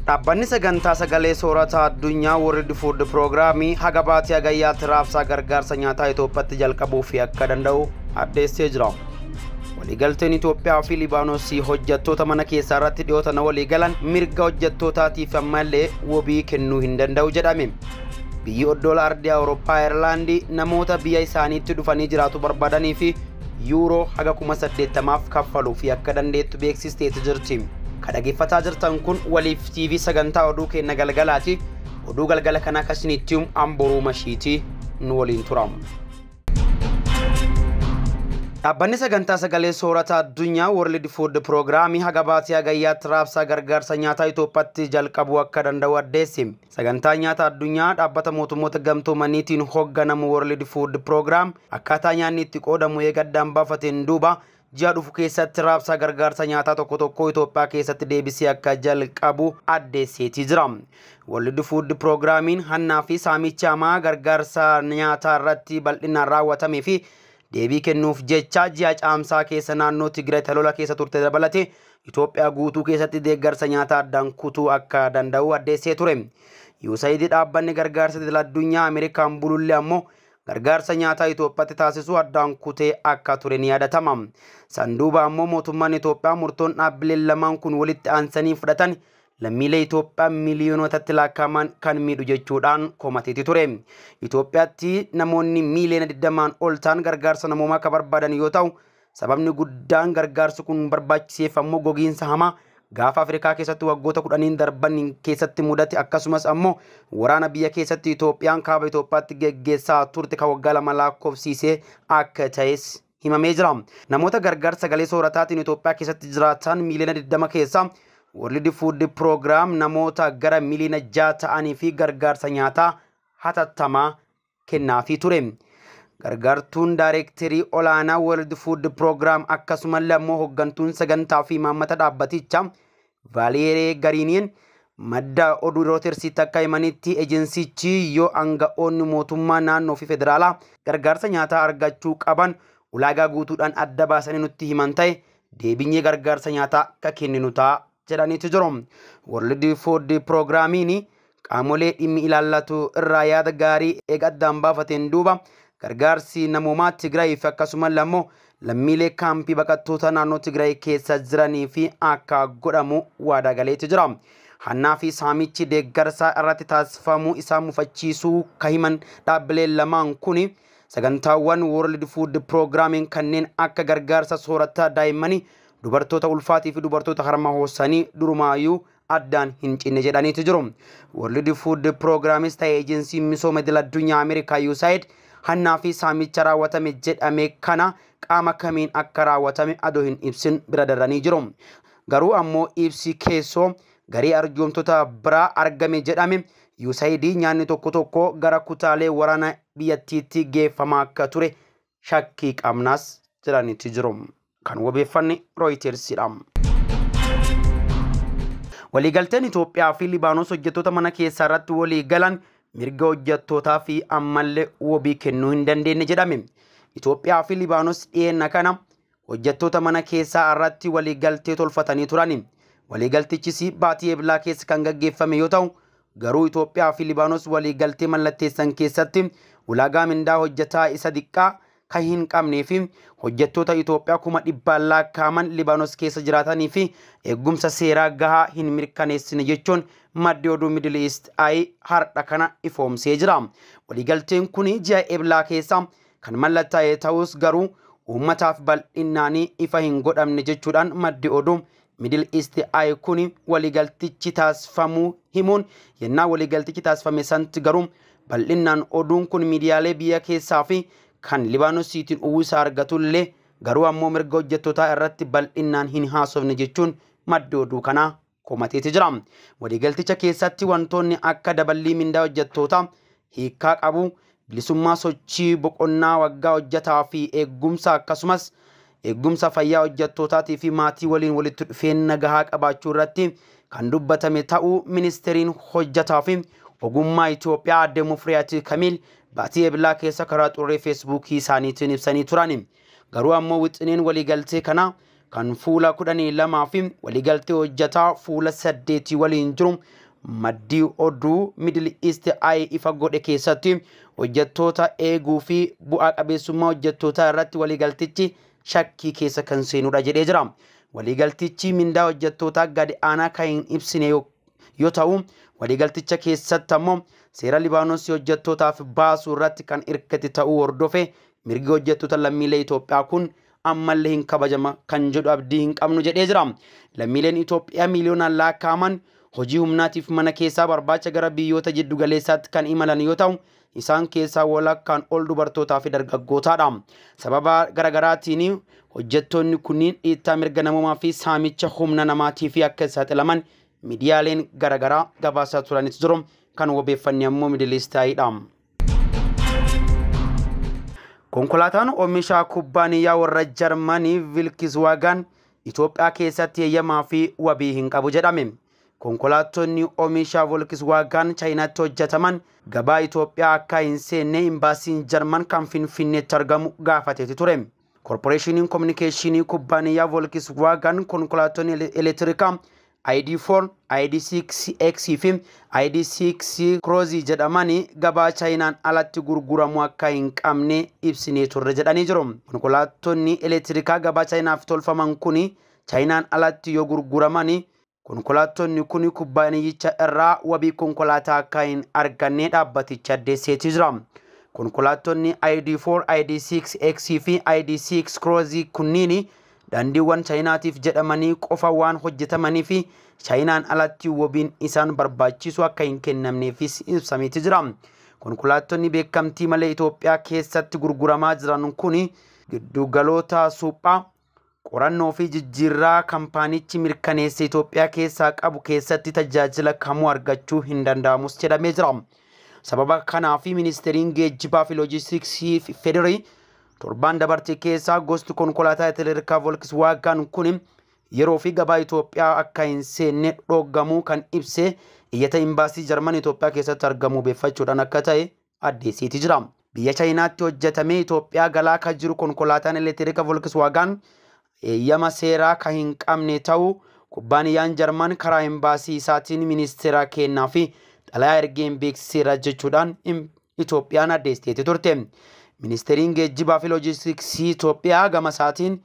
Dhaabbanni sagantaa sagalee soorataa addunyaa World Food Programii haga baatii Hagayyaatti raabsaa gargaarsa nyaataa Itoophiyaatti jalqabuuf akka danda'u addeessee jira. Waliigalteen Itoophiyaa fi Libaanos hojjettoota mana keessaa irratti dhiyootana waliigalan mirga hojjettootaatiif ammallee wabii kennuu hin danda'u jedhame. Biyyi oddoola ardii Awurooppaa Ayirlaandii namoota biyya isaaniitti dhufanii jiraatu barbaadanii fi yuuroo haga 80,000 kaffaluuf akka dandeettu beeksisteeti jirti. Kan dhaggeeffataa jirtan kun Waliif TV sagantaa oduu keenya galgalaati. Oduu galgala kana akkasinitti amboruu mashiitii nu waliin turamu. Dhaabbanni sagantaa sagalee soorataa addunyaa World Food Programii haga baatii Hagayyaatti raabsaa gargaarsa nyaataa Itoophiyaatti jalqabuu akka danda'u addeesse. Sagantaa nyaata addunyaa dhaabbata mootummoota gamtoomaniitiin hoogganamu World Food Program akkaataa nyaanni itti qoodamu eega addaan baafateen duuba ji'a dhufu keessatti raabsaa gargaarsa nyaataa tokko tokko Itoophiyaa keessatti deebisee akka jalqabu addeesseetii jira. World Food Programmiin hannaa fi saamicha hamaa gargaarsa nyaataa irratti bal'inaan raawwatamee fi deebii kennuuf jecha ji'a caamsaa keessa naannoo Tigraay lola keessa turte dabalatee Itoophiyaa guutuu keessatti deeggarsa nyaataa addaan kutuu akka danda'u addeessee ture. USAID dhaabbanni gargaarsa idil addunyaa Ameerikaan bulullee ammoo gargaarsa nyaataa Itoophiyaatti taasisuu addaan kutee akka ture ni yaadatama. Sanduuba ammoo mootummaan Itoophiyaa murtoon dhaabbileen lamaan kun walitti aansanii fudhatan lammiilee Itoophiyaa miiliyoonotatti lakkaa'aman kan miidhu jechuudhaan komateeti ture. Itoophiyaatti namoonni miiliyoona 20 ol ta'an gargaarsa namoomaa akka barbaadan yoo ta'u, sababni guddaan gargaarsi kun barbaachiseef ammoo gogiinsa hamaa gaafa Afrikaa keessatti waggoota 10 darban keessatti mudate akkasumas ammoo waraana biyya keessatti Itoophiyaan kaaba Itoophiyaatti geggeessaa turte kan waggaa 2 lakkoofsiisee akka ta'es himamee jira. Namoota gargaarsa sagalee soorataatiin Itoophiyaa keessatti jiraatan miiliyoona 20 keessaa World Food Program namoota gara miiliyoona 6 ta'anii fi gargaarsa nyaataa hatattamaa kennaafii ture. Gargaartuun daayirektarii olaanaa World Food Program akkasumallee ammoo hooggantuun sagantaa fi imaammata dhaabbatichaa Vaaleeree Gariiniin madda oduu Rootersitti akka himanitti ejensichi yoo aanga'oonni mootummaa naannoo fi federaalaa gargaarsa nyaataa argachuu qaban ulaagaa guutuudhaan adda baasanii nutti himan ta'e deebinyee gargaarsa nyaataa akka kenninu ta'a jedhaniitu jiru. World Food Programmiin qaamolee dhimmi ilaallatu irraa yaada gaarii eega addaan baafateen duuba gargaarsi namoomaa Tigraay fi akkasumallee ammoo lammiilee kaampii baqattoota naannoo Tigraay keessa jiranii fi akka godhamu waadaa galeetu jira. Hannaa fi saamichi deeggarsaa irratti taasifamuu isaa mufachiisuu kan himan dhaabbileen lamaan kun sagantaawwan World Food Programmiin kanneen akka gargaarsa soorataa daa'immanii dubartoota ulfaatii fi dubartoota harma hoosanii durumaayyuu addaan hin cinne jedhaniitu jiru. World Food Programmis ta'e ejensiin misooma idil addunyaa Ameerikaa USAID hannaa fi saamicha raawwatame jedhame kana qaama kamiin akka raawwatame adoo hin ibsin bira daranii jiru. Garuu ammoo ibsi keessoo garii arjoomtota biraa argame jedhame USAID nyaanni tokko tokko gara kutaalee waraana biyyattiitti geeffamaa akka ture shakkii qabnaas jedhaniitu jiru. Kan wabeeffanne Rooyitersidha. Waliigalteen Itoophiyaa fi Libaanos hojjettoota mana keessaa irratti waliigalan mirga hojjettootaa fi ammallee wabii kennuu hin dandeenye jedhame. Itoophiyaa fi Libaanos dhiyeenya kana hojjettoota mana keessaa irratti waliigaltee tolfatanii turan. Waliigaltichis baatii Eblaa keessa kan gaggeeffame yoo ta'u, garuu Itoophiyaa fi Libaanos waliigaltee mallatteessan keessatti ulaagaa mindaa hojjetaa isa xiqqaa kan hin qabnee fi hojjettoota Itoophiyaa 100,000 lakkaa'aman Libaanos keessa jiraatanii fi eegumsa seeraa gahaa hin mirkaneessine jechuun maddi oduu Middle East Eye har'a kana ifoomsee jira. Waliigalteen kun ji'a Eblaa keessa kan mallattaa'e ta'us garuu uummataaf bal'inaan ifa hin godhamne jechuudhaan maddi oduu Middle East Eye kun waliigaltichi taasifamuu himuun yennaa waliigaltichi taasifame sanatti garuu bal'inaan oduun kun miidiyaalee biyya keessaa fi kan Libaanosiitiin uwwisa argatullee garuu ammoo mirga hojjettootaa irratti bal'inaan hin haasofne jechuun maddi oduu kanaa komateeti jira. Waliigalticha keessatti wantoonni akka daballii mindaa hojjettootaa hiikkaa qabu, bilisummaa sochii boqonnaa waggaa hojjetaa fi eegumsa akkasumas eegumsa fayyaa hojjettootaatii fi maatii waliin walitti dhufeenya gahaa qabaachuu irratti kan dubbatame ta'uu ministeeriin hojjetaa fi ogummaa Itoophiyaa aadde Mufriyaat Kamiil baatii Eblaa keessa karaa xurree feesbuukii isaaniitiin ibsanii turan. Garuu ammoo wixineen waliigaltee kana kan fuula 12 fi waliigaltee hojjetaa fuula 8 waliin jiru maddii oduu Middle East Eye ifa godhe keessatti hojjettoota eeguu fi bu'aa qabeessummaa hojjettootaa irratti waliigaltichi shakkii keessa kan seenudha jedhee jira. Waliigaltichi mindaa hojjettootaa gadi aanaa kan hin ibsine yoo ta'u, waliigalticha keessatti ammoo seera Libaanos hojjettootaaf baasuu irratti kan hirkate ta'uu hordofe mirgi hojjettoota lammiilee Itoophiyaa kun ammallee hin kabajama kan jedhu abdii hin qabnu jedhee jira. Lammiileen Itoophiyaa miiliyoonaan lakkaa'aman hojii humnaatiif mana keessaa barbaacha gara biyyoota jiddu galeessaatti kan imalan yoo ta'u, isaan keessaa walakkaan ol dubartootaa fi dargaggootaadha. Sababa garaagaraatiin hojjettoonni kunniin dhiittaa mirga namoomaa fi saamicha humna namaatiif akka saaxilaman miidiyaaleen garaagaraa gabaasaa turanitu jiru. Kan wabeeffanne ammoo Middle East Eye'dha. Konkolaataan oomisha kubbaaniyyaa warra Jarmanii Volkswagen Itoophiyaa keessatti eeyyamaa fi wabii hin qabu jedhame. Konkolaattonni oomisha Volkswagen Chaayinaatti hojjetaman gabaa Itoophiyaa akka hin seenne imbaasiin Jarman kan Finfinneetti argamu gaafateeti ture. Korporeeshiniin Kominikeeshinii kubbaaniyyaa Volkswagen konkolaattonni elektirikaa ID4, ID6X fi ID6 Cross jedhaman gabaa Chaayinaan alatti gurguramuu akka hin qabne ibsinee turre jedhanii jiru. Konkolaattonni elektirikaa gabaa Chaayinaaf tolfaman kun Chaayinaan alatti yoo gurguraman konkolaattonni kun kubbaaniyyicha irraa wabii konkolaataa akka hin arganne dhaabbaticha addeesseeti jira. Konkolaattonni ID4, ID6X fi ID6 Cross kunniin daandiiwwan Chaayinaatiif jedhamanii qofa waan hojjetamanii fi Chaayinaan alatti wabiin isaan barbaachisu akka hin kennamneefis ibsameeti jira. Konkolaattonni beekamtii malee Itoophiyaa keessatti gurguramaa jiran kun giddugaloota suphaa qorannoo fi jijjiirraa kaampaanichi mirkaneesse Itoophiyaa keessaa qabu keessatti tajaajila kamuu argachuu hin danda'amus jedhamee jira. Sababa kanaaf ministeeriin geejjibaa fi loojistiksii federii torbaan dabarte keessaa gosti konkolaataa elektirikaa Volkswagen kun yeroo fi gabaa Itoophiyaa akka hin seenne dhoggamuu kan ibse iyyata imbaasii Jarman Itoophiyaa keessatti argamu beeffachuudhaan akka ta'e addeesseeti jira. Biyya Chaayinaatti hojjetamee Itoophiyaa galaa kan jiru konkolaataan elektirikaa Volkswagen eeyyama seeraa kan hin qabne ta'uu kubbaaniyyaan Jarman karaa imbaasii isaatiin ministeera kennaa fi xalayaa ergeen beeksiseera jechuudhaan Itoophiyaan addeessiteeti turte. Ministeeriin geejjibaa fi loojistiksii Itoophiyaa gama isaatiin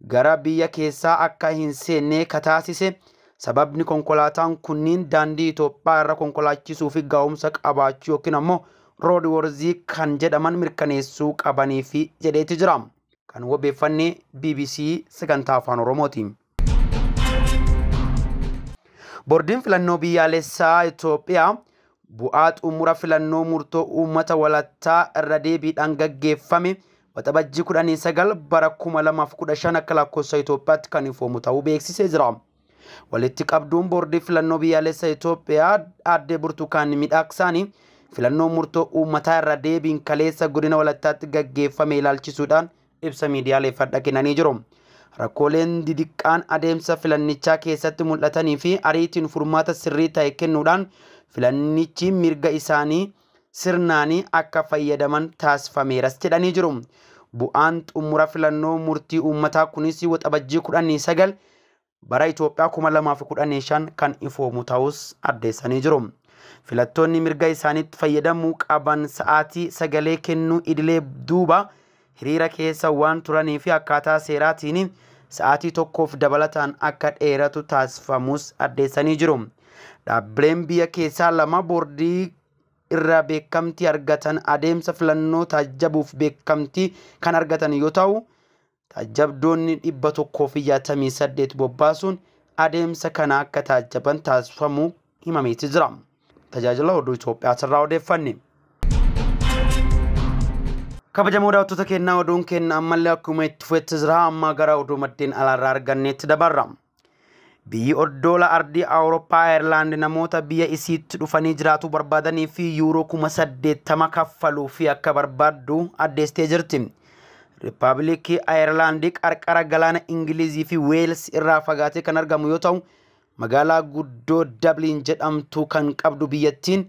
gara biyya keessaa akka hin seenne kataasise sababni konkolaataan kunniin daandii Itoophiyaa irra konkolaachisuu fi ga'umsa qabaachuu yookiin ammoo roodworzii kan jedhaman mirkaneessuu qabanii fi jedheeti jira. Kan wabeeffanne BBC sagantaa afaan Oromooti. Boordiin filannoo biyyaalessaa Itoophiyaa bu'aa xumura filannoo murtoo uummata walattaa irra deebiidhaan gaggeeffame waxabajjii 19 bara 2015 akka lakkoofsa Itoophiyaatti kan ifoomu ta'uu beeksisee jira. Walitti qabduun boordii filannoo biyyaalessaa Itoophiyaa aadde Burtukaan Miidhaqsaanii filannoo murtoo uummataa irra deebiin kaleessa godina walattaatti gaggeeffame ilaalchisuudhaan ibsa miidiyaaleef adda kennanii jiru. Rakkooleen didiqqaan adeemsa filannichaa keessatti mul'atanii fi ariitiin furmaata sirrii ta'e kennuudhaan filannichi mirga isaanii sirnaanii akka fayyadaman taasifameeras jedhanii jiru. Bu'aan xumura filannoo murtii uummataa kunis waxabajjii 19 bara Itoophiyaa 2015 kan ifoomu ta'us addeessanii jiru. Filattoonni mirga isaaniitti fayyadamuu qaban sa'aatii sagalee kennuu idilee duuba hiriira keessa waan turanii fi akkaataa seeraatiin sa'aatii tokkoof dabalataan akka dheeratu taasifamus addeessanii jiru. Dhaabbileen biyya keessaa lama boordii irraa beekamtii argatan adeemsa filannoo taajjabuuf beekamtii kan argatan yoo ta'u, taajjabdoonni 168 bobbaasuun adeemsa kana akka taajjaban taasifamuu himameeti jira. Tajaajila oduu Itoophiyaa irraa odeeffanne. Kabajamoo daawwattoota kennaa oduun kenna ammallee akkuma itti fufetti jira. Amma gara oduu maddeen alaarraa arganneetti dabarra. Biyyi oddoola ardii Awurooppaa Ayirlaand namoota biyya isiitti dhufanii jiraachuu barbaadanii fi yuuroo 80,000 kaffaluu fi akka barbaaddu addeessitee jirti. Riippaabilikii Ayirlaandii qarqara galaana Ingilizii fi Weels irraa fagaatee kan argamu yoo ta'u, magaalaa guddoo Dabliin jedhamtu kan qabdu biyyattiin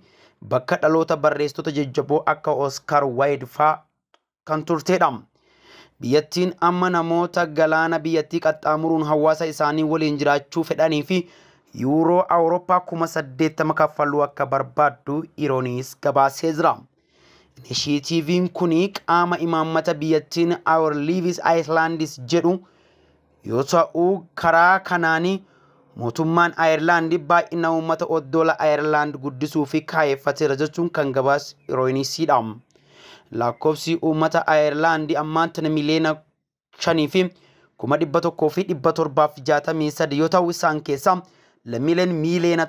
bakka dhaloota barreessitoota jajjaboo akka Oskaar Waayid fa'aa kan turtedha. Biyyattiin amma namoota galaana biyyattii qaxxaamuruun hawaasa isaanii waliin jiraachuu fedhanii fi yuuroo Awurooppaa 80,000 kaffaluu akka barbaaddu Irooniis gabaasee jira. Inishiitiiviin kun qaama imaammata biyyattiin Our Lives Icelandis jedhu yoo ta'u, karaa kanaanii mootummaan Ayirlaand baay'ina uummata oddoola Ayirlaand guddisuu fi kaayeffateera jechuun kan gabaase Iroonisidha. Lakkoofsi uummata Ayirlaand ammaan tana 5,100,763 yoo ta'u, isaan keessaa lammiileen 1.5 miliyoona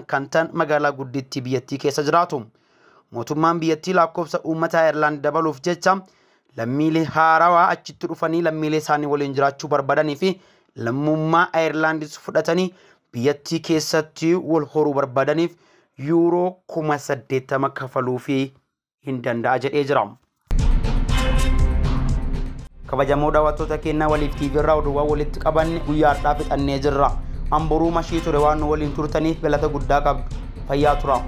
kan ta'an magaalaa guddittii biyyattii keessa jiraatu. Mootummaan biyyattii lakkoofsa uummata Ayirlaand dabaluuf jecha lammiilee haarawaa achitti dhufanii lammiilee isaanii waliin jiraachuu barbaadanii fi lammummaa Ayirlaandis fudhatanii biyyattii keessatti wal horuu barbaadaniif yuuroo 80,000 kafaluu fi hin danda'a jedhee jira. Kabajamoo daawwattoota keenyaa, Waliif TV irraa oduuwwan walitti qabanne guyyaa har'aa fixannee jirra. Amboruu mashii ture. Waan nu waliin turtaniif galata guddaa qabdu. Fayyaa tura.